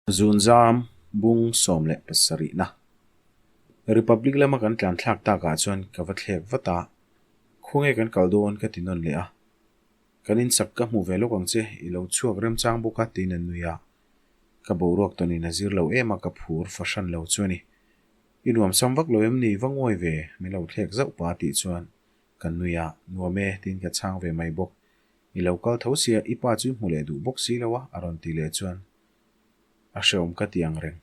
Zunzam bung 17 na. Republic lama kan tlan thlak takah chuan ka va thlek vat a, Khawnge kan kal dawn ka ti nawn leh a. Kan insak ka hmu ve lawk ang che, i lo chhuak remchang bawk a tiin a nui a. Ka boruak tawnin a zir lo em a ka phur fahran lo chu a ni. I nuam sam vak lo em ni va ngawi ve min lo thlek zauh pa tih chuan ka nui a, nuam e tiin ka chhang ve mai bawk. I lo kal tho sia i pa chu i hmu leh duh bawk si lo a a rawn ti leh chuan a hreawm ka ti ang reng.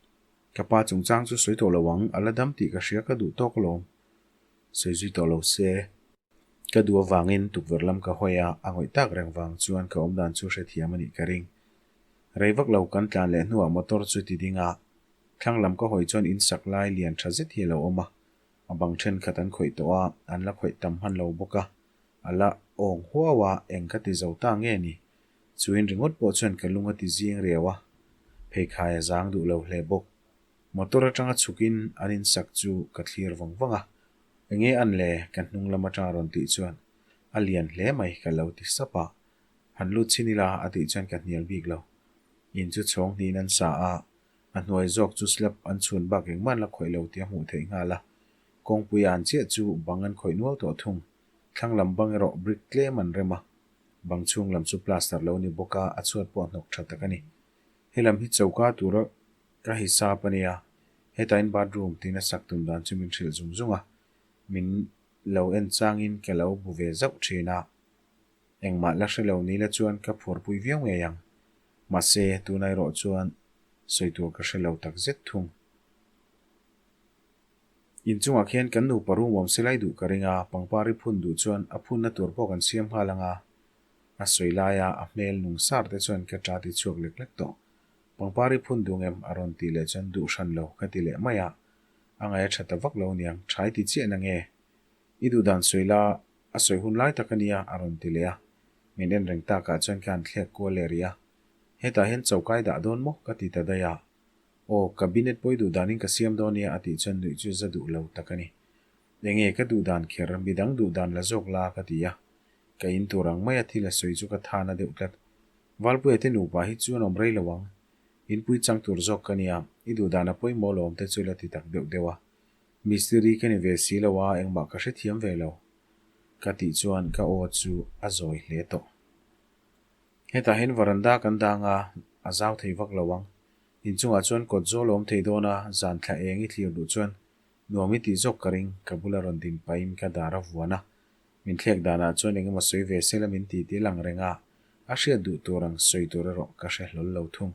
Ka pa chungchang chu sawi tawh lo ang, a la dam tih ka hria ka duh tawk alawm. Sawi zui tawh lo se. Ka duh avangin tukverh lam ka hawi a, a ngawih tak reng vang chuan ka awmdan chu hrethiam a nih ka ring. Rei vak lo kan tlan leh hnuah motor chu ti ding a, thlang lam ka hawi chuan in sak lai lian tha zet hi a lo awm a, a bang thenkhat an khawih tawh a, an la khawih tam hman lo bawk a, a la awng huau a, eng ka ti zo ta nge ni? Chuin ringawt pawh chuan ka lung a ti zing riau a, pheikhai a zang duh lo hle bawk. Motor atanga chhukin an insak chu ka thlir vang vang a, Enge an le? Ka hnung lam atanga rawn tih chuan a lian hle mai ka lo ti sap a, han lut chhin ila a tih chuan ka hnial bik lo. In chu chhawng hnihin an sa a, a hnuai zawk chu slab an chhun bak engmah an la khawih lo tih a hmuh theih nghal a, kawngpui an chiah chu bang an khawih nual tawh thung. Thlang lam bang erawh brick tlem an rem a, bang chhung lam chu plaster lo ni bawk a, a chhuat pawh a hnawk tha tak a ni. He lam hi choka tura ka hisap a nia, hetah in bathroom tiin a sak tum dan chu min hrilh zung zung a, min lo en changin ka lo bu ve zauh thin a, engmah la hre lo ni la chuan ka phuarpui viau ngei ang. Mahse, tunah erawh chuan sawi tur ka hre lo tak zet thung. Inchungah khian kan nupa room awm se lai duh ka ring a, pangpar i phun duh chuan a phunna tur pawh kan siam nghal ang a. A sawi laia a hmel nung sar te chuan ka ṭa ti chhuak lek lek tawh. Pangpar i phun duh ngem? a rawn tih leh chuan duh hran lo ka ti leh mai a. A ngaih a ṭha ta vak lo niang, ṭhai ti chiah na nge? I duh dan sawi la, a sawi hun lai tak a nia a rawn ti leh a. Min en reng takah chuan ka han thlek kual leh rih a. Hetah hian chokai dah dawn maw? ka ti ta daih a. Aw, cabinet pawi duh danin ka siam dawn nia a tih chuan nuih chu za duh lo tak a ni. Enge ka duh dan kher, midang duh dan la zawk la ka ti a. Ka in tur ang maia thil a sawi chu ka tha na deuh tlat. Valpuia te nupa hi chuan awm rei lo ang. Inpui chang tur zawk ka nia, i duh dan a pawimawh lawm te chu la ti tak deuh deuh a. Mistiri ka ni ve si lo a, engmah ka hrethiam ve lo. Ka tih chuan ka aw chu a zawi hle tawh. Hetah hian varanda kan dang a, a zau thei vak lo ang. Inchungah chuan kawt zawl a awm thei dawn a, zan thla eng i thlir duh chuan nuam i tih zawk ka ring, ka bula rawn din pahin ka dar a vuan a. Min thlek danah chuan eng emaw sawi ve sela min ti ti lang reng a, a hriat duh tur ang sawi tur erawh ka hre hlawl lo thung.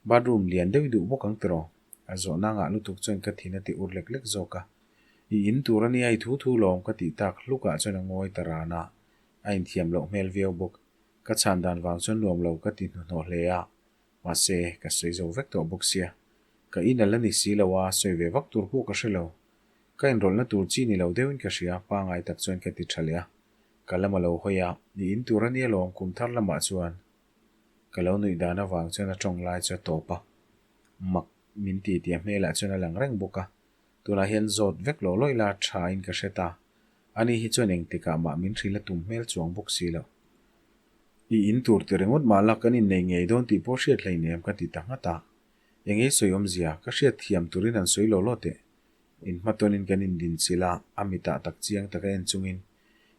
Bathroom lian deuh i duh bawk ang tiraw? A zawhna ngah lutuk chuan ka thin a ti ur lek lek zawk a. I in tur a nia i thu thu lawm ka tih tak hlukah chuan a ngawi ta ran a, a inthiam loh hmel viau bawk. Ka chhan dan vang chuan nuam lo ka ti hnuhnawh hle a, mahse ka sawi zo vek tawh bawk sia. Ka in a la ni si lo a, sawi ve vak tur pawh ka hre lo. Ka inrawlhna tur chi ni lo deuhin ka hria, pangai tak chuan ka ti tha leh a. Ka lam a lo hawi a, i in tur a nia lawm kum thar lamah chuan. Ka lo nuih dan avang chuan a tawng lai chu a tawp a, mak min ti tih a hmelah chuan a lang reng bawk a. Tunah hian zawt vek lo lawih la tha in ka hre ta. Ani hi chuan engtikah mah min hrilh a tum hmel chuang bawk si lo. I in tur ti ringawt mah la kan innei ngei dawn tih pawh hriat hleinem ka ti ta nghat a. Eng ei sawi awmzia ka hriat thiam turin an sawi lo law teh. In hmatawnin kan indin chilh a, a mitah tak chiang taka en chungin,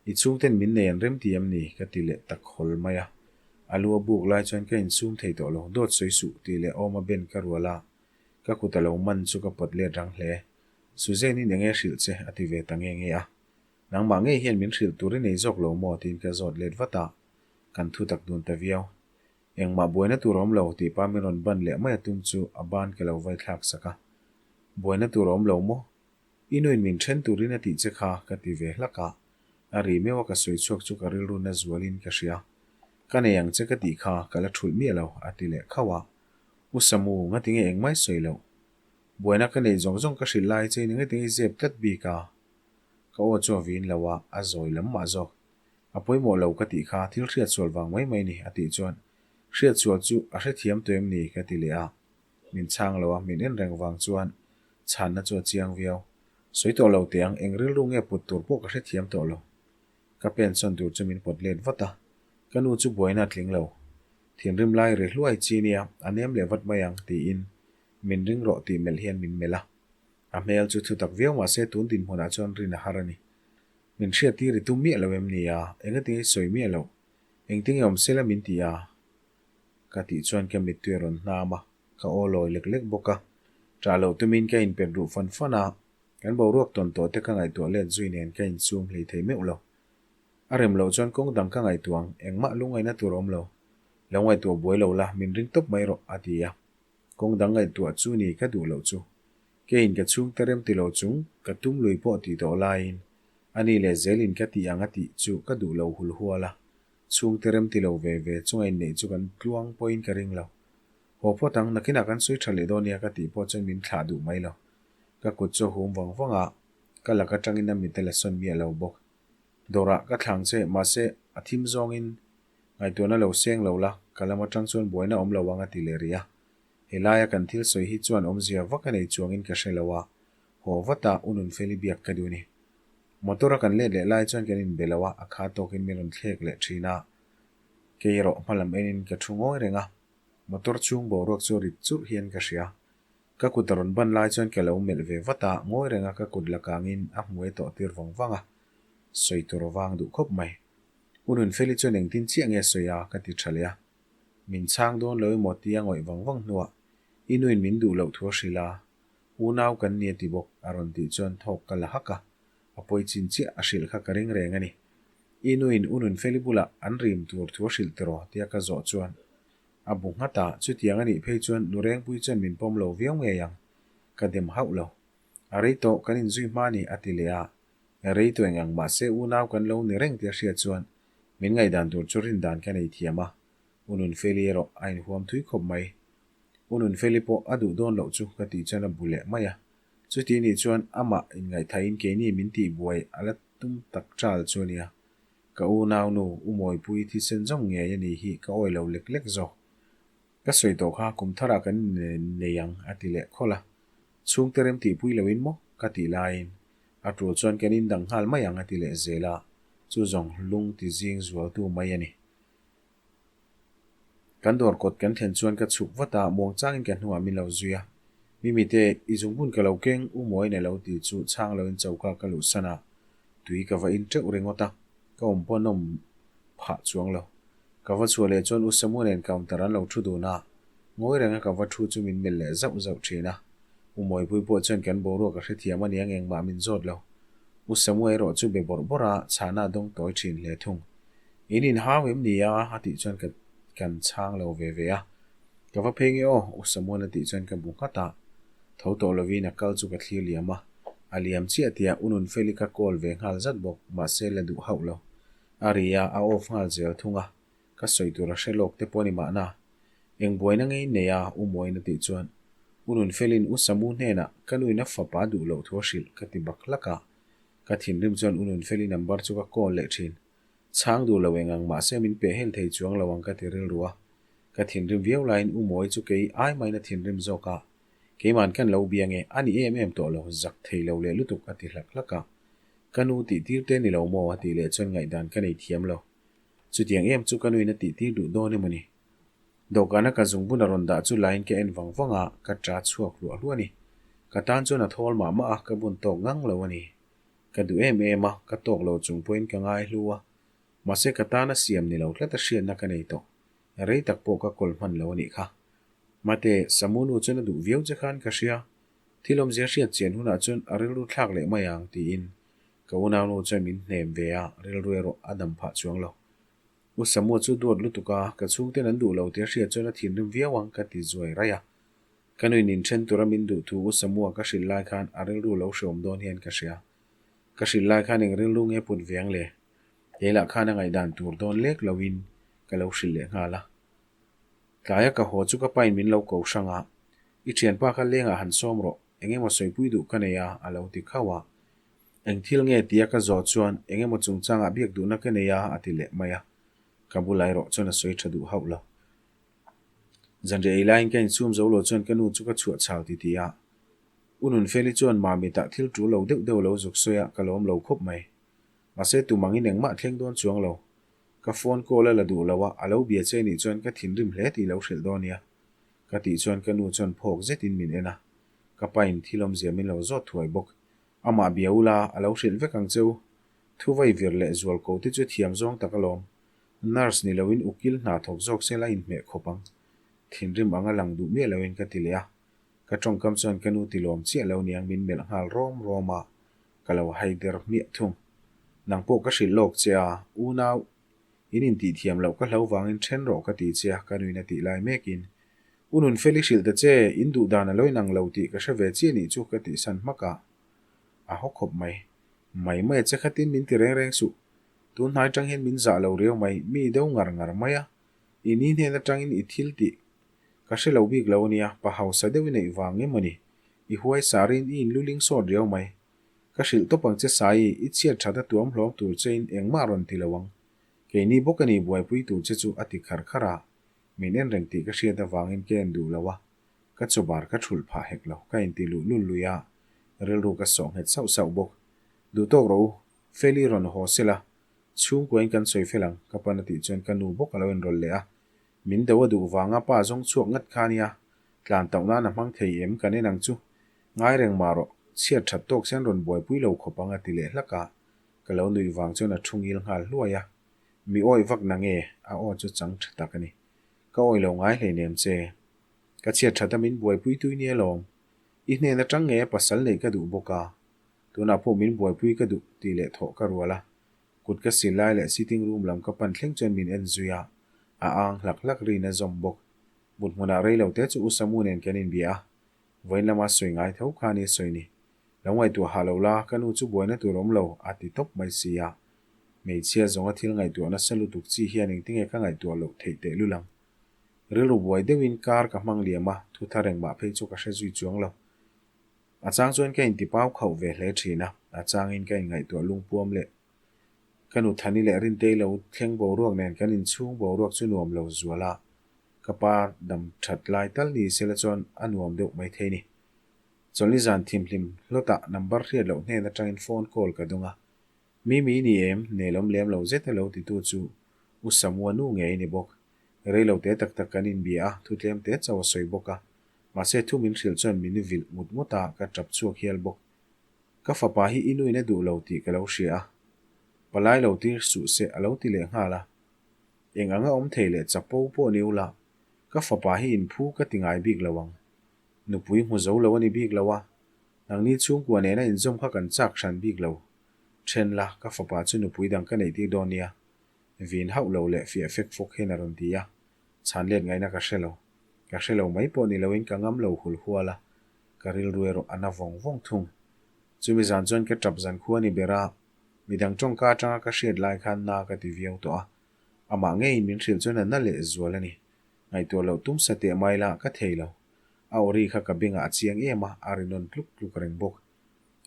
I chhungten min nei an rem ti em ni? ka ti leh tak hawl mai a. A lu a buk lai chuan ka insum thei tawh lo, dawt sawi suh tih leh awma ben ka rual a, ka kut a lo man chu ka pawt let rang hle. Suzanne-in enge hrilh che? a ti ve ta nge nge a. Nangmah ngei hian min hrilh tur i nei zawk lo maw? tiin ka zawt let vat a, kan thu tak dun ta viau. Engmah buaina tur a awm lo tih pa min rawn ban leh mai a tum chu a ban ka lo vai thlak sak a. Buaina tur a awm lo maw? I nuin min then turin a tih che kha ka ti ve hlak a. A ri meuh a ka sawi chhuak chu ka rilru na zualin ka hria. Ka nei ang che ka tih kha ka la thulh miah lo a ti leh khauh a. U Samu, ngatinge engmah i sawi loh? Buaina ka neih zawng zawng ka hrilh lai che in engatinge i zep tlat bik a? Ka aw chu a vin lo a, a zawi lam mah zawk. A pawimawh lo ka tih kha thil hriatsual vang mai mai ni a tih chuan hriatsual chu a hrethiam tawh em ni ka ti leh a, min chhang lo a, min en reng vang chuan chhanna chu a chiang viau. Sawi tawh lo teh ang, eng rilru nge put tur pawh ka hrethiam tawh lo. Ka pen sawn tur chu min pawt let vat a, ka nu chu buaina a tling lo. Thinrim lai ri hluai chi nia, a nem leh vat mai ang, tiin min ring rawh tih melh hian min melh a. A hmel chu thutak viau mah se tun dinhmunah chuan rin a har a ni. Min hriattir i tum miah lo em ni a? Engatinge i sawi miah loh? Engtinge awm sela min ti a? Ka tih chuan ka mittui a rawn hnam a, ka aw lawi lek lek bawk a. Ṭah loh tumin ka inpet ruh fan fan a, kan boruak tawn tawh te ka ngaihtuah let zui nen ka insum hlei thei meuh lo. A rem loh chuan kawng dang ka ngaihtuah ang, engmah lungngaihna tur a awm lo. Lo ngaihtuah buai lo la, min ring tawp mai rawh, a ti a. Kawng dang ngaihtuah chu ni ka duh loh chu. Keiin ka chhungte rem ti lo chung ka tum lui pawh tih tawh laiin ani leh zelin ka tih ang a tih chu ka duh lo hul hual a, chhungte rem ti lo ve ve chunga inneih chu kan tluang pawhin ka ring lo. Haw phawt ang, nakinah kan sawi tha leh dawn nia ka tih pawh chuan min thlah duh mai lo. Ka kut chu a hum vang vang a, ka lak atangin a mit a la sawn miah lo bawk. Dawrah ka thlang che, mahse a thim zawngin Ngaihtuahna lo seng lo la, ka lam atang chuan buaina awm lo ang a ti leh rih a. Helaia kan thil sawi hi chuan awmzia vak a nei chuangin ka hre lo a, haw vata u Nunfeli biak ka duh ni. Motor a kan let leh lai chuan kan inbe lo a, a kha tawkin min rawn thlek leh thin a. Kei erawh hmalam enin ka thu ngawi reng a, motor chhung boruak chu rit churh hian ka hria. Ka kut a rawn ban lai chuan ka lo melh ve vat a, ngawi reng a ka kut la kangin a hmuai tawh tir vang vang a, sawi tur a vang duh khawp mai. U Nunfeli chuan engtin chiah nge sawi a? ka ti tha leh a. Min chhang dawn lo emaw tia ngawih vang vang hnuah i nuin min duh loh thu a hrilh a, unau kan ni a ti bawk a rawn tih chuan thawk ka la hak a, a pawi chin chiah a hrilh kha ka ring reng a ni. I nuin U Nunfeli bulah an rim tur thu a hrilh tiraw tia ka zawh chuan a bu nghat a, chutiang a nih phei chuan nu Rengpui chuan min pawm lo viau ngei ang, ka dem hauh lo. A rei tawh kan inzui hma ni a ti leh a, Rei tawh eng ang mahse unau kan lo ni reng tia hriat chuan min ngaihdan tur chu rindan ka nei thiam a, U Nunfeli erawh a inhuam thui khawp mai. U Nunfeli pawh a duh dawn loh chu ka tih chuan a bu leh mai a, chuti nih chuan amah inngaihthaiin keini min tih buai a la tum tak ṭal chu a nia. Ka unau nu U Mawipui thisen zawng ngei a nih hi ka awi lo lek lek zawk. Ka sawi tawh kha kum tharah kan nei ang a ti leh khawlh a, chhungte rem tihpui loin maw ka tih laiin a tul chuan kan indang nghal mai ang a ti leh zel a, chu zawng lung ti zing zualtu mai a ni. Kan dawr kawt kan thlen chuan ka chhuk vat a, muangchangin ka hnuah min lo zui a, Mimite, i zungbun ka lo keng u mawiin a lo ti chu chhang loin choka ka luhsan a, tui ka va in teuh ringawt a, ka awm pawh nawm phah chuang lo. Ka va chhuah leh chuan U Samu nen counter an lo thu dun a, ngawi renga ka va thu chu min melh leh zauh zauh thin a. U Mawipui pawh chuan kan boruak a hrethiam a nia engmah min zawt lo. U Samu erawh chu be bawrh bawrh a, chhahna a dawng tawi thin hle thung. In inhau em ni a? a tih chuan ka kan chhang lo ve ve a. Ka va phei nge aw, U Samuan a tih chuan ka bu nghat a. Tho tawh lovin a kal chu ka thlir liam a. A liam chiah tia U Nunfeli ka call ve nghal zat bawk, mahse la duh hauh lo. A ri a, a off nghal zel thung a, ka sawi tur a hre lawk te pawh a ni mahna. Eng buaina ngei nei a, U Mawiin a tih chuan, U Nunfelin U Samu hnenah ka nuin a fapa duh loh thu a hrilh ka ti bak hlak a. Ka thinrim chuan U Nunfeli number chu ka call leh thin. Chhang duh lo eng ang mahse min peh hel thei chuang lo ang ka ti rilru a. Ka thinrim viau laiin U Mawi chu kei ai maiin a thinrim zawk a. Keiman kan lo bia nge, a ni em em tawh lo, zak thei lo leh lutuk a ti hlak hlak a. Ka nu tih tir te ni lo maw? a tih leh chuan ngaihdan ka nei thiam lo. Chutiang em chu ka nuin a tih tir duh dawn emaw ni? Dawhkana ka zungbun a rawn dah chu lain ka en vang vang a, ka ṭa chhuak hluah hluah a ni. Ka tan chuan a thawl mah mah a, ka bun tawk ngang lo a ni. Ka duh em em a, ka tawk lo chung pawhin ka ngai hlu a. Mahse ka tan a siam ni lo tlat a hriatna ka nei tawh. Rei tak pawh ka kawl hman lo a nih kha. Mate, Samu nu chuan a duh viau che khan ka hria. Thil awmzia hriat chian hunah chuan a rilru thlak leh mai ang tiin ka unaunu chuan min hnem ve a, rilru erawh a dam phah chuang lo. U Samua chu duat lutuk a, ka chhungten an duh lo tia hriat chuan a thinrim viau ang ka ti zuai raih a. Ka nuin inthen tura min duh thu U Samua ka hrilh lai khan a rilru lo hreawm dawn hian ka hria. Ka hrilh lai khan eng rilru nge put ve ang le? Kei lah khan a ngaihdan tur dawn lek loin ka lo hrilh leh nghal a. Tlaia ka haw chu ka pain min lo ko hrang a, I thianpa kha lengah han sawm rawh, eng emaw sawipui duh ka nei a, a lo ti khauh a. Eng thil nge tia ka zawh chuan eng emaw chungchangah biak duhna ka nei a, a ti leh mai a. Ka bulah erawh chuan a sawi tha duh hauh lo. Zanriah ei laiin ka insum zo lo chuan ka nu chu ka chhuah chau ti ti a. U Nunfeli chuan Mamitah thil tul lo deuh deuh lo zuk sawi a, ka lawm lo khawp mai. Mahse tumangin engmah thleng dawn chuang lo. Ka phone call a la duh lo a, a lo bia che nih chuan ka thinrim hle tih lo hrilh dawn nia. Ka tih chuan ka nu chuan phawk zetin min en a. Ka pain thil awmzia min lo zawt thuai bawk. Amah bia ula, a lo hrilh vek ang che u. Thuvai vir leh zual ko te chu thiam zawng tak alawm. Nurse ni loin ukil hna thawk zawk sela inhmeh khawp ang. Thinrim anga lang duh miah loin ka ti leh a. Ka tawngkam chuan ka nu tilawm chiah lo niang min melh nghal rawm rawm a, ka lo hai der hmiah thung. Nang pawh ka hrilh lawk che a, unau, in intih thiam loh ka hlo vangin then rawh ka ti che a, ka nuin a tih lai mekin, U Nunfeli hrilh ta che, in duh dan a lo inang lo tih ka hre ve chiah nih chu ka tihsan hmak a. A haw khawp mai. Mai mai a che khatin min ti reng reng suh. Tun hnai tang hian min zah lo riau mai, mi deuh ngar ngar mai a. I ni hnen atangin i thil tih ka hre lo bik lo ania, pa hausa deuh i neih vang em ani? I huai sarin i inluling sawt riau mai. Ka hrilh tawp ang che Sai, i chhiat that a tuam hlawm tur chein engmah rawn ti lo ang. Keini bawk ani buaipui tur che chu a ti khar khar a, min en reng tih ka hriat avangin ka en duh lo a, ka chawbar ka thulh phah hek lo, ka inti luh lul lui a, rilru ka sawh nghet sauh sauh bawk. Duh tawk rawh u, Feli rawn haw sela, Chhungkuain kan sawi fel ang, ka pan a tih chuan ka nu bawk a lo enrawl leh a. Min do a duh vanga pa zawng chhuak ngat kha nia, tlan tauh nan a hmang thei em kan en ang chu. Ngai reng mah rawh, chhiat that tawk sen rawn buaipui lo khawp ang a ti leh hlak a. Ka lo nuih vang chuan a thu ngil nghal hluai a. Mi awih vak na nge? A aw chu chang tha tak a ni. Ka awih lo ngai hleinem che. Ka chhiat that a min buaipui tui nia lawm. I hnen atang nge pasal neih ka duh bawk a. Tunah pawh min buaipui ka duh tih leh thawh ka rual a. Kut ka sil lai leh sitting room lam ka pan thleng chuan min en zui a, a ang hlak hlak rin a zawm bawk. Mut hmunah rei lo te chu U Samu nen kan inbia a, vawiin lama sawi ngai tho kha ni sawi ni. Lo ngaihtuah hah lo la, ka nu chu buaina tur awm lo, a ti tawp mai si a. Hmeichhia zawnga thil ngaihtuah nasa lutuk chi hian engtinge ka ngaihtuah loh theih tehlul ang. Rilru buai deuhin kar ka hmang liam a, thu thar engmah phei chu ka hre zui chuang lo. A chang chuan ka intipau khauh ve hle thin a, a changin ka inngaihtuah lungpuam leh ka nu Thani leh Rintei lo thleng boruak nen kan inchhung boruak chu nuam lo zual a, ka pa dam that lai tal ni sela chuan a nuam deuh mai thei ni. Chawlhni zan thimhlim hlawtah number hriat loh hnen atangin phone call ka dawng a, Mimi ni em, nelawm lem lo zet a lo titu chu U Samua nu ngei ni bawk. Reilo te tak tak kan inbia a, thutlem te chauh a sawi bawk a, Mahse thu min hrilh chuan min vilh ngut ngut a, ka tap chhuak hial bawk. Ka fapa hi i nuin a duh lo tih ka lo hria a, palai lo tir suh se a lo ti leh nghal a. Eng anga awm thei leh chapo pawh ni ula, ka fapa hi inphu ka ti ngai bik lo ang. Nupui hmu zo lo a ni bik lo a, nangni chhungkua nena inzawm kha kan chak hran bik lo. Then la, ka fapa chu nupui dang ka neih tir dawn nia. Vin hauh lo leh fiah fek fawk hian a rawn ti a. Chhan let ngaihna ka hre lo. Ka hre lo mai pawh ni loin ka ngam lo hul hual a, ka rilru erawh a na vawng vawng thung. Chumi zan chuan ka tap zan khu a ni ber a, midang tawngka atanga ka hriat lai khan na ka ti viau tawh a. Amah ngeiin min hrilh chuan a na leh zual a ni. Ngaihtuah loh tum sa teh mai lah ka thei lo. A awri kha ka bengah a chiang em a, a ri nawn tluk tluk reng bawk.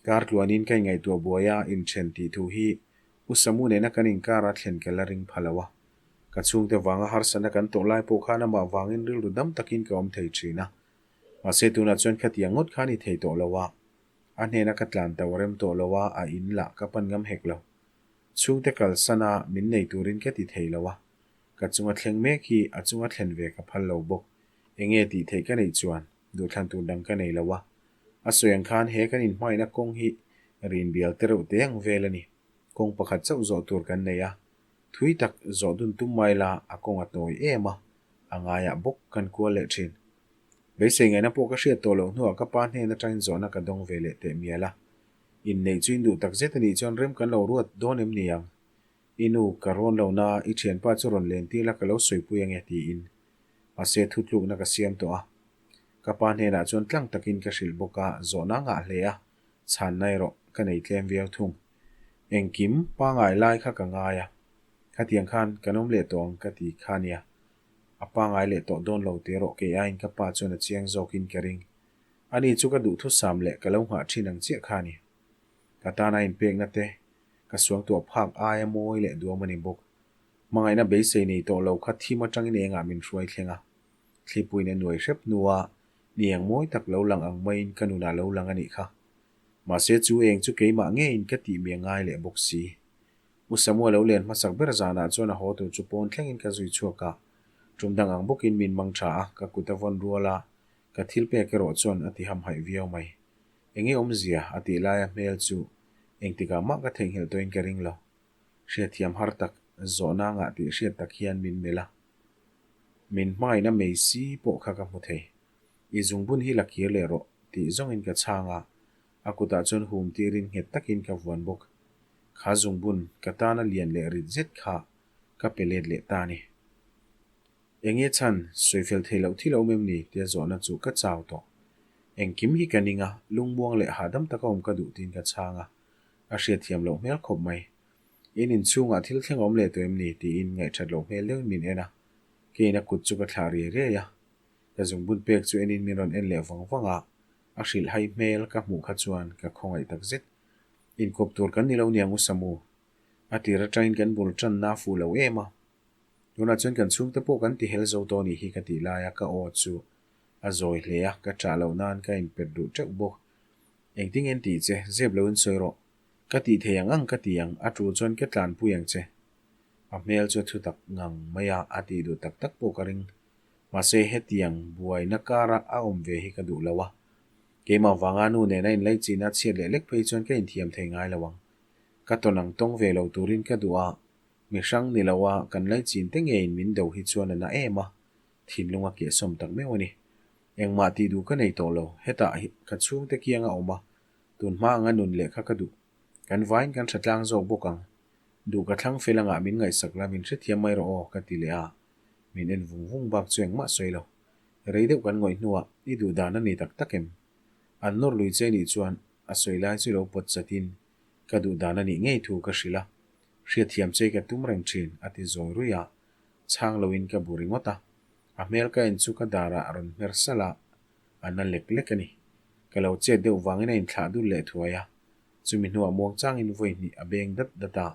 Kar tluanin ka ingaihtuah buai a, inthen tih thu hi U Samu nena kan inkar a thlen ka la ring pha lo a. Ka chhungte vanga harsatna kan tawh lai pawh khan amah vangin rilru dam takin ka awm thei thin a. Mahse tunah chuan khatiang ngawt kha a ni thei tawh lo a. A hnena ka tlan tauh rem tawh lo a, a in lah ka pan ngam hek lo. Chhungte kalsan a min nei turin ka ti thei lo a. Ka chunga thleng mek hi a chunga thlen ve ka phal lo bawk. Enge tih theih ka neih chuan duhthlan tur dang ka nei lo a. A sawi ang khan he kan inhmaina kawng hi rin bial te reuh te ang vel a ni. Kawng pakhat chauh zawh tur kan nei a, thui tak zawh dun tum mai la a kawng a tawi em a, a ngaiah bawk kan kual leh thin. Beisei ngaihna pawh ka hriat tawh loh hnuah ka pa hnen atangin zawhna ka dawng ve leh teh mial a. Inneih chu in duh tak zet a nih chuan rem kan lo ruat dawn em ni ang? I nu ka rawn lo na, i thianpa chu rawn len tir la ka lo sawipui ange tiin. Mahse thutlukna ka siam tawh a. Ka pa hnenah chuan tlang takin ka hrilh bawk a, zawhna a ngah hle a, chhanna erawh ka nei tlem viau thung. Engkim pangai lai kha ka ngai a, khatiang khan kan awm leh tawh ang ka ti kha nia. A pangai leh tawh dawn lo teh rawh kei aiin ka pa chuan a chiang zawkin ka ring. Ani chu ka duhthusam leh ka lo nghah thin ang chiah kha a ni. Ka tana inpekna te ka suangtuah phak aia mawi leh duam a ni bawk. Hmangaihna beisei nei tawh lo kha thim atangin engah min hruai thleng a. Thlipuiin a nuai hrep hnua ni eng mawi tak lo lang ang maiin ka nunah lo lang a nih kha. Mahse chu eng chu keimah ngeiin ka tih mi a ngai leh bawk si. U Samuel lo len hmasak ber zanah chuan a haw tur chu pawn thlengin ka zui chhuak a. Tum dang ang bawkin min mang tha a, ka kut a vawn rual a, ka thil pek erawh chuan a ti hamhaih viau mai. Enge awmzia a tih laia hmel chu engtikah mah ka theihnghilh tawhin ka ring lo. Hriatthiam har tak, zawhna ngah tih hriat tak hian min melh a. Min hmaina mei si pawh kha ka hmu thei. I zungbun hi la kir leh rawh tih zawngin ka chhang a, a kutah chuan hum tirin nghet takin ka vuan bawk. Kha zungbun ka tana lian leh rit zet kha ka pe let leh ta a ni. Enge chhan, sawifel thei loh thil a awm em ni? tia zawhna chu ka chau tawh. Engkim hi ka ning a, lungmuang leh hahdam taka awm ka duh tiin ka chhang a, a hriatthiam loh hmel khawp mai. In inchhungah thil thleng a awm leh tawh em ni? tiin ngaihthat loh hmel deuhin min en a, keiin a kut chu ka thlah riai riai a. Ka zungbun pek chu enin min rawn en leh vang vang a, a hrilhhai hmel ka hmuh kha chuan ka khawngaih tak zet. Inkawp tur kan ni lo niang u Samu. A tir atangin kan bul tanna a fuh lo em a. Tunah chuan kan chhungte pawh kan ti hel zo tawh anih hi ka tih laia ka aw chu a zawi hle a, ka ṭah loh nan ka inpet duh ṭeuh bawk. Engtin nge tih che, zep lo in sawi rawh. Ka tih thei ang ang ka ti ang, a ṭul chuan ka tlanpui ang che. A hmel chu a thu tak ngang mai a, a tih duh tak tak pawh ka ring. Mahse hetiang buaina kara a awm ve hi ka duh lo a. Keimah vanga nu nena inlaichin a chhiat leh lek phei chuan ka inthiam thei ngai lo ang. Ka tawn ang tawng ve lo turin ka duh a, mi hrang ni lo a kan laichin te ngeiin min do hi chuan a na em a, thinlung a kehsawm tak meuh a ni. Engmah tih duh ka nei tawh lo, hetah hi ka chhungte kiang a awm a, tun hma anga nun leh kha ka duh. Kan vain kan tha tlang zawk bawk ang. Duh ka thlang fel angah min ngaihsak la min hrethiam mai rawh aw ka ti leh a, min en vung vung bak chu engmah sawi lo. Rei deuh kan ngawih hnuah i duh dan a ni tak tak em? An nawr lui che nih chuan a sawi lai chu lo pawt chatin ka duh dan a nih ngei thu ka hrilh a, hriatthiam che ka tum reng thin a ti zawi ruih a, chhang loin ka bu ringawt a, a hmel ka en chu ka darah a rawn hmer salh a, a na lek lek a ni. Ka lo chet deuh vangin a inthlah dul leh thuai a, chumi hnuah muang changin vawi hnih a beng dat dat a,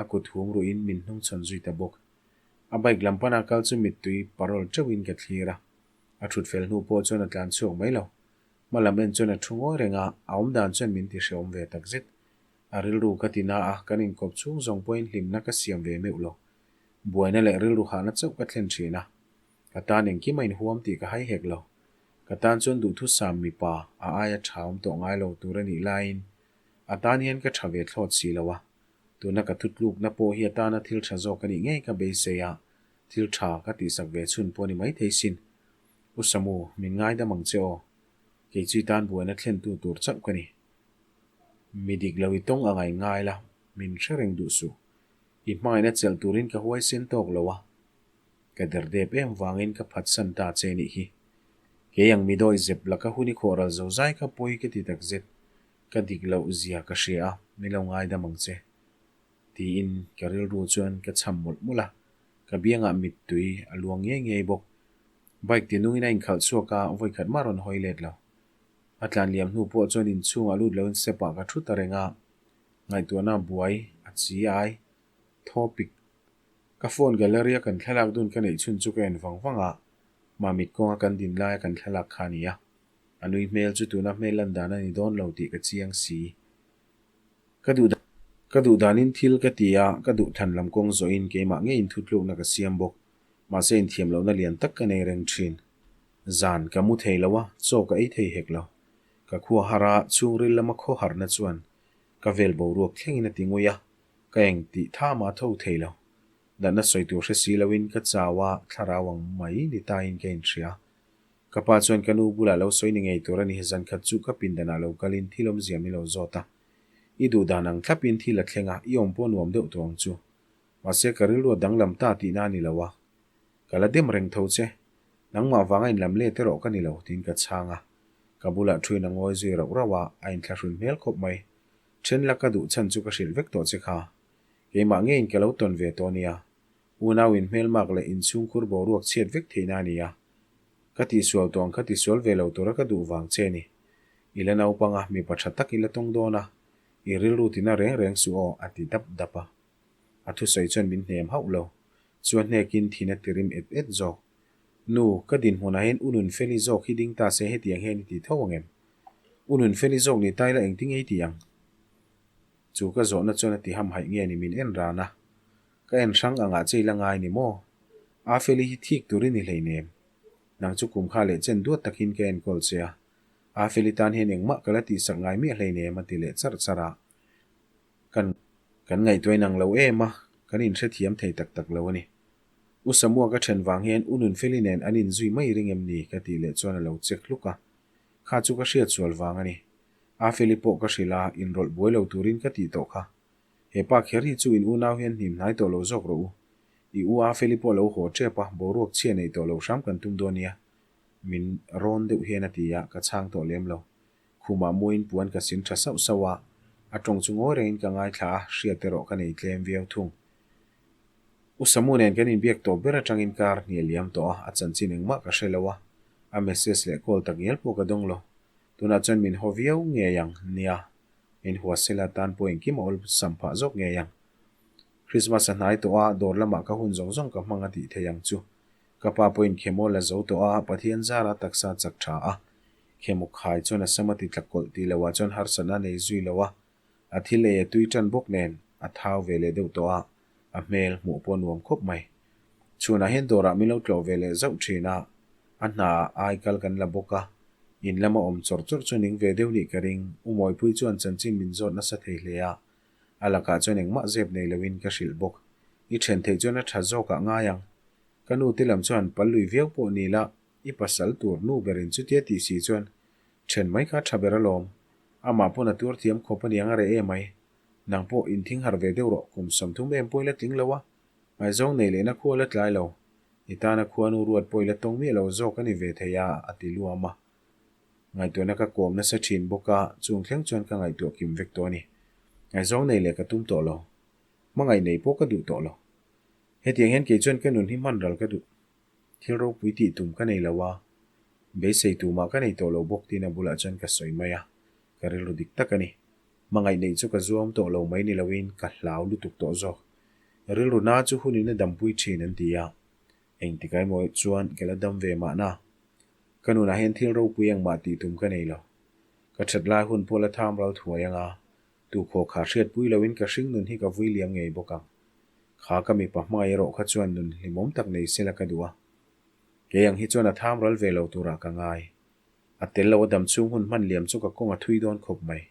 a kut hum ruhin min hnungchhawn zui ta bawk. A bike lam pana kal chu mittui parol teuhin ka thlir a, a thut fel hnu pawh chuan a tlan chhuak mai lo. Hma lam en chuan a thu ngawi reng a, a awm dan chuan min ti hrehawm ve tak zet. A rilru ka ti na a, kan inkawp chhung zawng pawhin hlimna ka siam ve meuh lo. Buaina leh rilru hahna chauh ka thlen thin a. Ka tan engkim a inhuam tih ka hai hek lo. Ka tan chuan duhthusam mipa a aia tha awm tawh ngai lo tur a nih laiin a tan hian ka tha ve thlawt si lo a. Tuna ka thutlukna pawh hi a tana thil tha zawk a nih ngei ka beisei a, thil tha ka tihsak ve chhun pawh a ni maithei sin. U Samu, min ngaidam ang che aw. Kei chu i tan buaina thlentu tur chauh ka ni. Mi dik lo i tawng a ngai ngai la, min hre reng duh suh. I hmangaihna chelh turin ka huaisen tawk lo a. Ka derdep em vangin ka phatsan ta che nih hi. Kei ang mi dawi zep laka hun i khawh ral zo zai kha pawi ka ti takzet. Ka dik loh zia ka hria a, min lo ngaidam ang che. Tiin ka rilru chuan ka cham mawlh mawlh a, ka biangah mittui a luang ngei ngei bawk. Bike ti nungin a inkhalh chhuak a, vawikhat mah rawn hawi let lo. A tlan liam hnu pawh chuan inchhungah lut loin step ah ka thu ta reng a, ngaihtuahna buai a chi ai topic. Ka phone gallery a kan thlalak dun ka neih chhun chu ka en vang vang a, Mamit kawnga kan din laia kan thlalak kha a ni a. A nui hmel chu tuna hmel lan dan a ni dawn lo tih ka chiang si. Ka duh ka duh danin thil ka ti a, ka duh than lam kawng zawhin keimah ngeiin thutlukna ka siam bawk. Mahse inthiam lohna lian tak ka nei reng thin. Zan ka mu thei lo a, chaw ka ei thei hek lo. Ka khua har a, chhungril lama khaw harna chuan ka vel boruak thlengin a ti ngui a, ka eng tih tha mah tho thei lo. Natna sawi tur hre si loin ka chau a, thlarau ang mai ni tain ka inhria. Ka pa chuan ka nu bulah lo sawi ni ngei tur a ni, zan khat chu ka pindanah lo kalin thil awmzia min lo zawt a. I duh dan ang thlapin thil a thleng a, i awm pawh nuam deuh tawh ang chu. Mahse ka rilru a danglam ta tihna a ni lo a. Ka la dem reng tho che. Nangmah vanga inlam let erawh ka ni lo, tiin ka chhang a. Ka bulah thuin a ngawi zui rauh rauh a, a inthlahrun hmel khawp mai. Then la ka duh chhan chu ka hrilh vek tawh che kha. Keimah ngeiin ka lo tawn ve tawh nia. Unau inhmelmak leh inchhungkhur boruak chhiat vek theihna a ni a. Ka tihsual tawh ang kha tisual ve lo tura ka duh vang che a ni. I la naupang a, mipa tha tak i la tawng dawn a, i rilru tina reng reng suh aw, a ti dap dap a. A thusawi chuan min hnem hauh lo. Chuan hnekin thin a ti rim et et zawk. Nu, ka dinhmunah hian u Nunfeli zawk hi ding ta se hetiang hian i ti tho ang em? U Nunfeli zawk ni ta ila engtin nge i tih ang? Chu ka zawhna chuan a ti hamhaih nge ni min en ran a. Ka en hrang angah che i la ngai ni maw? Afeli hi thik tur i ni hleinem. Nang chu kum kha leh chen duat takin ka enkawl che a. Afeli tan hian engmah ka la tihsak ngai miah hleinem a ti leh charh charh a. Kan kan ngaihtuah inang lo em a, kan inhrethiam thei tak tak lo a ni. U Samua ka then vang hian U Nunfeli nen an inzui mai ring em ni? ka tih leh chuan a lo chek hluk a. Kha chu ka hriat sual vang a ni. Afeli pawh ka hrilh a, inrawlh buai lo turin ka tih tawh kha. He pa kher hi chu in unau hian hnim hnai tawh lo zawk rawh u. I u Afeli pawh lo haw tep a, boruak chhia nei tawh lo hram kan tum dawn nia. Min rawn deuh hian a ti a, ka chhang tawh lem lo. Khumah muin puan ka sin tha sauh sauh a, a tawng chu ngawi rengin ka ngaithla a, hriat erawh ka nei tlem viau thung. U Samu nen kan inbiak tawh ber atangin kar hnial liam tawh a, a chanchin engmah ka hre lo a, a message leh call tak ngial pawh ka dawng lo. Tunah chuan min haw viau ngei ang, nia, min hua sela tan pawh engkim a awlsam phah zawk ngei ang. Christmas a hnai tawh a, dawr lamah ka hun zawng zawng ka hmang a tih thei ang chu. Ka pa pawhin khemaw la zo tawh a, Pathian zara taksa chak tha a. Khemaw khai chuan a sam a ti tla kawlh tih loah chuan harsatna a nei zui lo a, a thil ei a tui tan bawk nen a thau ve leh deuh tawh a, a hmel hmuh pawh a nuam khawp mai. Chhunah hian dawrah min lo tlawh ve leh zauh thin a, a hnaah ai kal kan la bawk a, in lama awm chawrh chawrh chu ning ve deuh nih ka ring. U Mawipui chuan chanchin min zawt nasa thei hle a, a lakah chuan engmah zep nei loin ka hrilh bawk. I then theih chuan a tha zawkah ngai ang. Ka nu te lam chuan pal lui viau pawh ni la, i pasal tur nu berin chutia tih si chuan then mai kha tha ber alawm. Amah pawn a tuar thiam khawp aniang a reh em mai. Nang pawh inthing harh ve deuh rawh, kum 30 em pawh i la tling lo a, ngaihzawng nei lehna khu a la tlai lo. I tana khuanu ruat pawh i la tawng miah lo zawk a ni ve thei a, a ti luam a. Ngaihtuahna ka kawm nasa thin bawk a, chung thleng chuan ka ngaihtuah kim vek tawh a ni. Ngaihzawng nei leh ka tum tawh lo. Hmangaih nei pawh ka duh tawh lo. Hetiang hian kei chuan ka nun hi hman ral ka duh. Thil ropui tih tum ka nei lo a, beisei tumah ka nei tawh lo bawk tiin a bulah chuan ka sawi mai a, ka rilru dik tak a ni. Hmangaih neih chu ka zuam tawh lo mai ni loin ka hlau lutuk tawh zawk. Rilru na chu hunin a dampui thin an ti a, engtik emaw chuan ka la dam ve mahna. Ka nunah hian thil ropui engmah tih tum ka nei lo. Ka that lai hun pawh la tham ral thuai anga, Tukhaw kha hriatpui loin ka hring nun hi ka vui liam ngei bawk ang. Kha ka mipa hmangaih erawh kha chuan nun hlimawm tak nei sela ka duh a. Kei ang hi chuan a tham ral ve lo turah ka ngai. A tel lo a dam chhung hun hman liam chu ka kawng a thui dawn khawp mai.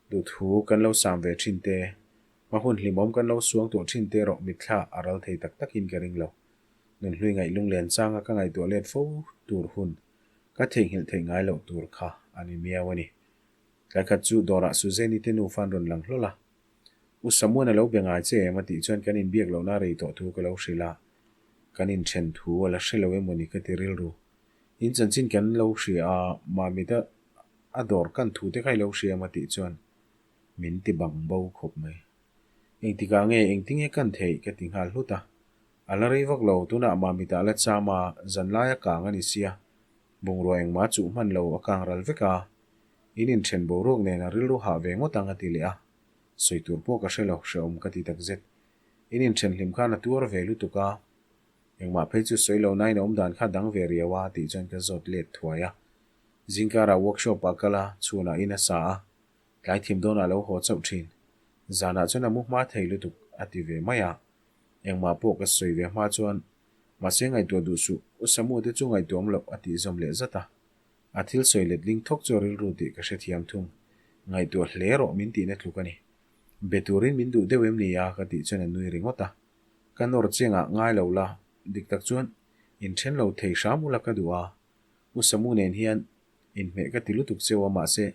Duhthu kan lo sam ve thin te, hma hun hlimawm kan lo suang tuah thin te erawh mitthla a ral thei tak takin ka ring lo. Nun hlui ngaih lunglen changa ka ngaihtuah let fo tur hun ka theihnghilh theih ngai loh tur kha a ni miau a ni. Tlai khat chu dawrah Suzanne-i te nufa an rawn lang hlawl a. U Samuan a lo be ngai che em a tih chuan kan inbiak lohna rei tawh thu ka lo hrilh a. Kan inthen thu a la hre lo emawni ka ti rilru. In chanchin kan lo hria a, Mamita a dawr kan thu te kha i lo hria em a tih chuan min ti bang bo khawp mai. Engtikah nge engtinge kan theih ka ti nghal hlut a. A la rei vak lo, tunah Mamita a la cham a, zanlai a kang a ni sia. Bungrua engmah chuh hman lo a kang ral vek a. In inthen boruak nen a rilru hah ve ngawt ang a ti leh a, sawi tur pawh ka hre lo, hrehawm ka ti takzet. In inthen hlim khan a tuar ve lutuk a, engmah phei chu sawi lo nain a awm dan kha dang ve riau a tih chuan ka zawt let thuai a. Zingkarah workshop ah kal a, chhunah in a sa a, tlai thim dawnah lo haw chauh thin. Zanah chuan a mu hma thei lutuk a ti ve mai a, engmah pawh ka sawi ve hma chuan mahse ngaihtuah duh suh, U Samu te chu ngaihtuahawm loh a tih zawm leh zat a. A thil sawi let ling thawk chu a rilru tih ka hrethiam thung. Ngaihtuah hle rawh min tihna tluk a ni. Be turin min duh deuh em ni a? ka tih chuan a nui ringawt a. Ka nawr chengah ngai lo la, dik tak chuan inthen lo thei hram ula ka duh a. U Samu nen hian inhmeh ka ti lutuk cheu a mahse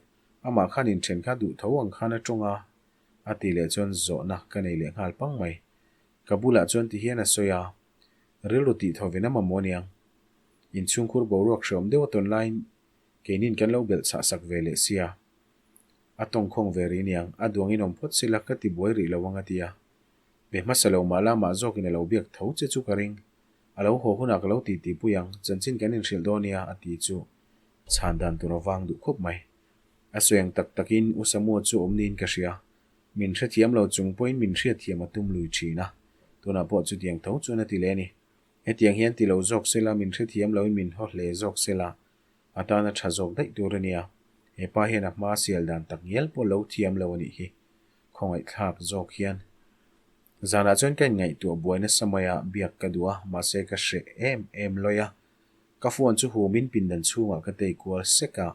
amah khan inthen kha duh tho ang khan a tawng a, a tih leh chuan zawhna ka nei leh nghal pang mai. Ka bulah chuan ti hian a sawi a, rilru tih tho ve na mamawh aniang. Inchhungkhur boruak hreawm deuh a tawn laiin keinin kan lo belh chhah sak ve leh sia. A tawngkhawng ve rih aniang, a duangin awm phawt sela ka ti buai rih lo ang a ti a. Be hmasa lo mah la mah zawkin a lo biak tho che chu ka ring. A lo haw hunah ka lo ti ti pui ang, chanchin kan inhrilh dawn nia a ti chu chhan dan tur a vang duh khawp mai. A sawi ang tak takin U Samua chu awm niin ka hria. Min hrethiam lo chung pawhin min hriatthiam a tum lui thin a, tunah pawh chutiang tho chuan a ti leh a ni. Hetiang hian ti lo zawk sela, min hrethiam loin min haw hle zawk sela, a tana tha zawk daih tur a nia. He pa hian a hma sial dan tak ngial pawh lo thiam lo a nih hi. Khawngaihthlak zawk hian. Zanah chuan ka inngaihtuah buai nasa mai a, biak ka duh a, mahse ka hreh em em lawi a. Ka phone chu humin pindan chhungah ka tei kual sek a,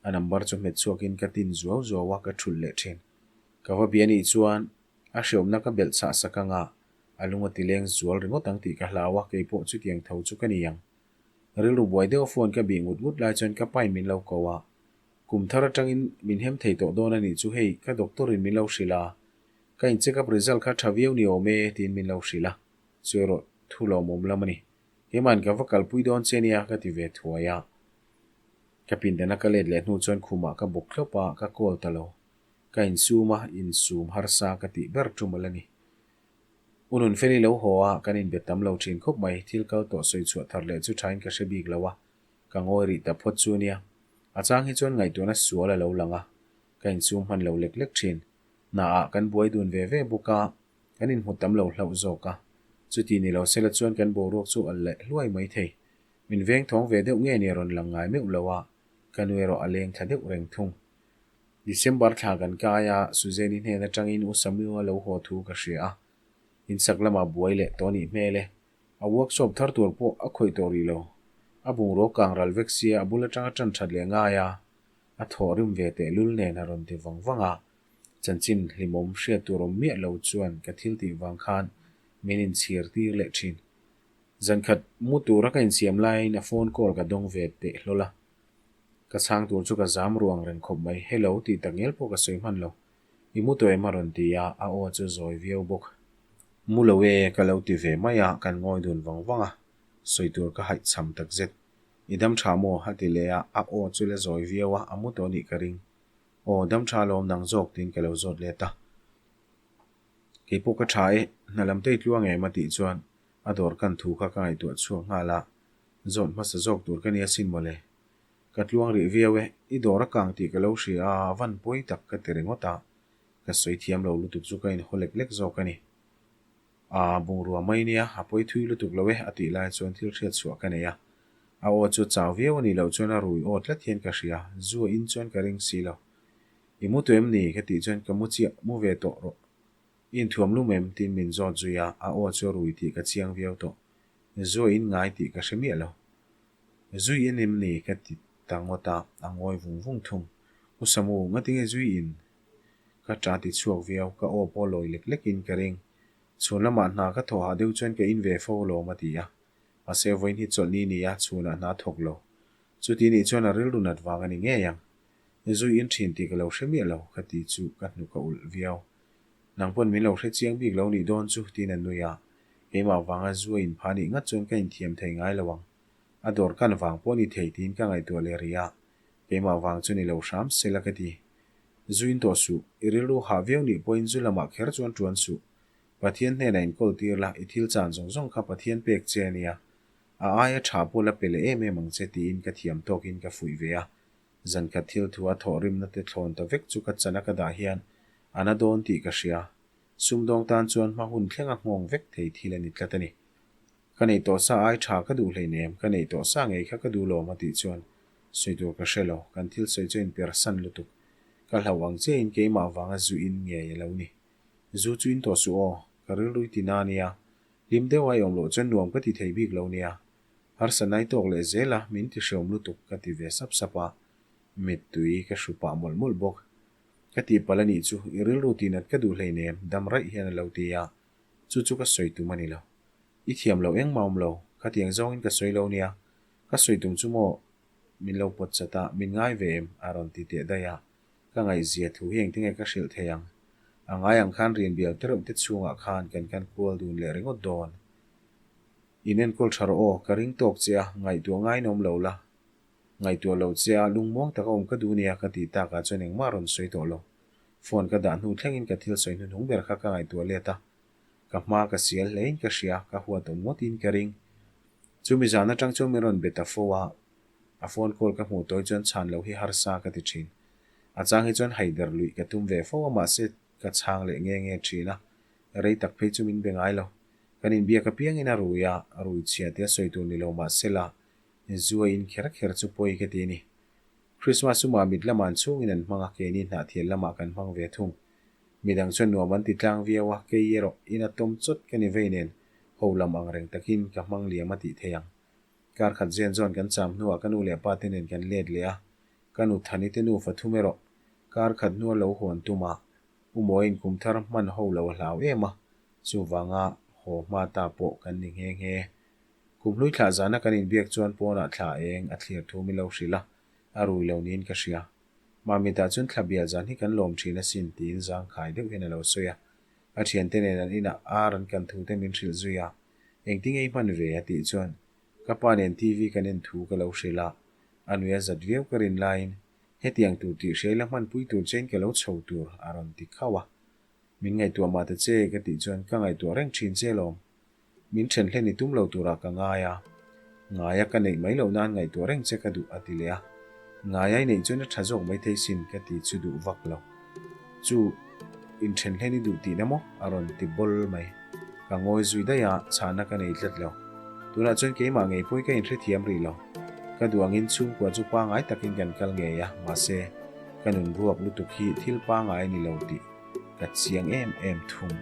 a number chu hmet chhuakin ka tin zuau zuau a, ka thulh leh thin. Ka va bia nih chuan a hreawmna ka belh chhah sak anga a lung a ti leng zual ringawt ang tih ka hlau a, keipawh chutiang tho chu ka ni ang. Rilru buai deuh a phone ka bih ngut ngut lai chuan ka pain min lo ko a, Kum thar atangin min hem thei tawh dawn a nih chu hei ka doctor in min lo hrilh a, ka in check up result kha tha viau ni awm e tiin min lo hrilh a, chu erawh thu lawmawm lam a ni. Keimahin ka va kalpui dawn che nia ka ti ve thuai a. Ka pindana ka let leh hnu chuan khumah ka bawk thlawp a, ka call ta lo. Ka insum a, insum harsa ka tih ber tum ala ni. U Nunfeli lo haw a, kan inbe tam lo thin khawp mai, thil kal tawh sawi chhuah thar leh chu thain ka hre bik lo a, Ka ngawi rih ta phawt chu nia. A chang hi chuan ngaihtuahna sual a lo lang a, ka insum hman lo lek lek thin. Hnaah kan buai dun ve ve bawk a, kan inhmu tam lo hlauh zawk a. Chuti ni lo sela chuan kan boruak chu a leh hluai mai thei. Min veng thawng ve deuh nge ni a rawn lang ngai meuh lo a, ka nu erawh a leng thla deuh reng thung. December thla kan kai a, Suzanne-i hnen atangin U Samuel-a lo haw thu ka hria a. Insak lamah buai leh tawh nih hmel e. A workshop thar tur pawh a khawih tawh rih lo. A bungraw kang ral vek sia a bul atanga tan that leh ngai a, a thawh rim ve teh lul nen a rawn ti vang vang a. Chanchin hlimawm hriat tur awm miah lo chuan ka thil tih vang khan min inchhir tir leh thin. Zankhat mu tura ka insiam laiin a phone call ka dawng ve teh hlawl a. Ka chhang tur chu ka zam ruang reng khawp mai. Hello tih tak ngial pawh ka sawi hman lo. I mu tawh em a rawn ti a, a aw chu zawi viau bawk. Mu lo e, ka lo ti ve mai a, kan ngawi dun vang vang a, sawi tur ka haih cham tak zet. I dam tha maw? a ti leh a, a aw chu la zawi viau a, a mu tawh nih ka ring. Aw, dam tha lawm nang zawk tiin ka lo zawt let a. Kei pawh ka tha e, hna lam te i tluang em? a tih chuan a dawr kan thu kha ka ngaihtuah chhuak nghal a, zawt hmasa zawk tur ka nia sin mawle. Ka tluang rih viau e, i dawr a kang tih ka lo hria a, van pawi tak ka ti ringawt a, ka sawi thiam lo lutuk chu ka inhaw lek lek zawk a ni. A, bungrua mai nia, a pawi thui lutuk lo e, a tih lai chuan thil hriat chhuah ka nei a. A aw chu chau viau a nih loh chuan a rui aw tlat hian ka hria, zu a in chuan ka ring si lo. I mu tawh em ni? ka tih chuan ka mu chiah, mu ve tawh rawh. I inthuam lum em? tiin min zawt zui a, a aw chu a rui tih ka chiang viau tawh. Zu a in ngai tih ka hre miah lo. Zui in em ni? ka ti ta ngawt a, a ngawi vung vung thung. U Samu, ngatinge zui in? Ka ṭa ti chhuak viau, ka aw pawh lawi lek lekin ka ring. Chhun lamah hna ka thawh hah deuh chuan ka in ve fo lawm a ti a. Mahse vawiin hi chawlhni ni a, chhunah hna thawk lo. Chuti nih chuan a rilru nat vang a ni ngei ang. Zui in ṭhin tih ka lo hre miah lo, ka ti chu ka hnuk a ulh viau. Nang pawn min lo hre chiang bik lo nih dawn chu, tiin a nui a. Keimah vanga zu a inpha nih ngat chuan ka inthiam thei ngai lo ang. A dawr kan vang pawh ni thei tiin ka ngaihtuah leh rih a. Keimah vang chu ni lo hram sela ka ti. Zu in tawh suh, i rilru hah viau nih pawhin zu lamah kher chuan ṭuan suh. Pathian hnenah inkawl tir la, i thil chan zawng zawng kha Pathian pek che a nia. A aia ṭha pawh la pe leh em em ang che tiin ka thiam tawkin ka fuih ve a. Zankhat thil thu a thawhrimna te thlawn ta vek chu ka chan a ka dah hian a na dawn tih ka hria. Sumdawng tan chuan hma hun thleng a nghawng vek thei thil a ni tlat a ni. Ka neih tawh sa ai tha ka duh hleinem, ka neih tawh sa ngei kha ka duh lawm a tih chuan sawi tur ka hre lo, kan thil sawi chu inpersan lutuk. Ka hlauh ang chiahin keimah vanga zu in ngei a lo ni. Zu chu in tawh suh aw, ka rilru i ti na nia. Hlim deuh a i awm loh chuan nuam ka ti thei bik lo nia. Harsa nai tawk leh zel a, min ti hreawm lutuk ka ti ve sap sap a, mittui ka hru pah mawlh mawlh bawk. Ka tihpalh a nih chu, i rilru tihnat ka duh hleinem, dam raih hian a lo ti a, chu chu ka sawi tum a ni lo. I thiam lo engmah awm lo, khatiang zawngin ka sawi lo nia, ka sawi tum chu maw min lo pawt chat a, min ngai ve em? a rawn ti teh daih a, ka ngaihzia thu hi engtinge ka hrilh thei ang? A ngai ang khan rian bial tereuh te chhungah khan kan kan kual dun leh ringawt dawn. In enkawl tha rawh aw, ka ring tawk che a, ngaihtuah ngainawm lo la. Ngaihtuah lo che a, lungmuang taka awm ka duh nia ka tih takah chuan engmah a rawn sawi tawh lo. Phone ka dah hnu thlengin ka thil sawi hnuhnung ber kha ka ngaihtuah let a, ka hma ka sial hlein ka hria, ka huat awm ngawtin ka ring. Chumi zan atang chuan min rawn be ta fo a, a phone call ka hmuh tawi chuan chhan loh hi harsa ka ti thin. A chang hi chuan haider luih ka tum ve fo a mahse ka chhang leh nge nge thin a, rei tak phei chu min be ngai lo. Kan inbiak apiangin a rui a, rui chhia tia sawi tur ni lo mahsela zu a in kher kher chu pawi ka ti a ni. Christmas chu mah mit lamah an chhungin an hmang a, keini hnahthial lamah kan hmang ve thung. Midang chuan nuam an ti tlang viau a, kei erawh ina tawm chawt ka ni vei nen ho lam ang reng takin ka hmang liam a tih thei ang. Kar khat zen zawn kan cham hnuah ka nu leh pa te nen kan let leh a, ka nu Thani te nufa thum erawh kar khat hnua lo hawn tum a, U Mawiin kum thar hman ho lo a hlau em a, chuvanga haw hma ta pawh kan ni nghe nghe. Kum hlui thlah zana kan inbiak chuan pawnah thla eng a thlir thu min lo hrilh a, a rui lo niin ka hria. Mamitah chuan thla bial zan hi kan lawm thin asin tiin zangkhai deuh hian a lo sawi a. A thiante nen an inah ar an kan thu te min hrilh zui a, engtinge i hman ve a tih chuan ka pa nen TV kan en thu ka lo hrilh a, a nui a zat viau ka rin laiin hetiang tur tih hria ila hmanpui tur chein ka lo chho tur a rawn ti khauh a. Min ngaihtuah mah ta che ka tih chuan ka ngaihtuah reng thin che lawm. Min then hlen i tum lo turah ka ngai a, ngaia ka neih mai loh nan ngaihtuah reng che ka duh a ti leh a. Ngaia i neih chuan a tha zawk maithei sin ka ti chu duh vak lo. Chu in then hlen i duh tihna maw? a rawn ti bawl mai. Ka ngawi zui daih a, chhahna ka nei tlat lo. Tunah chuan keimah ngei pawhin ka inhrethiam rih lo. Ka duh angin chhungkua chu pangai takin kan kal ngei a, mahse, ka nun ruak lutuk hi thil pangai a ni lo tih ka chiang em em thung.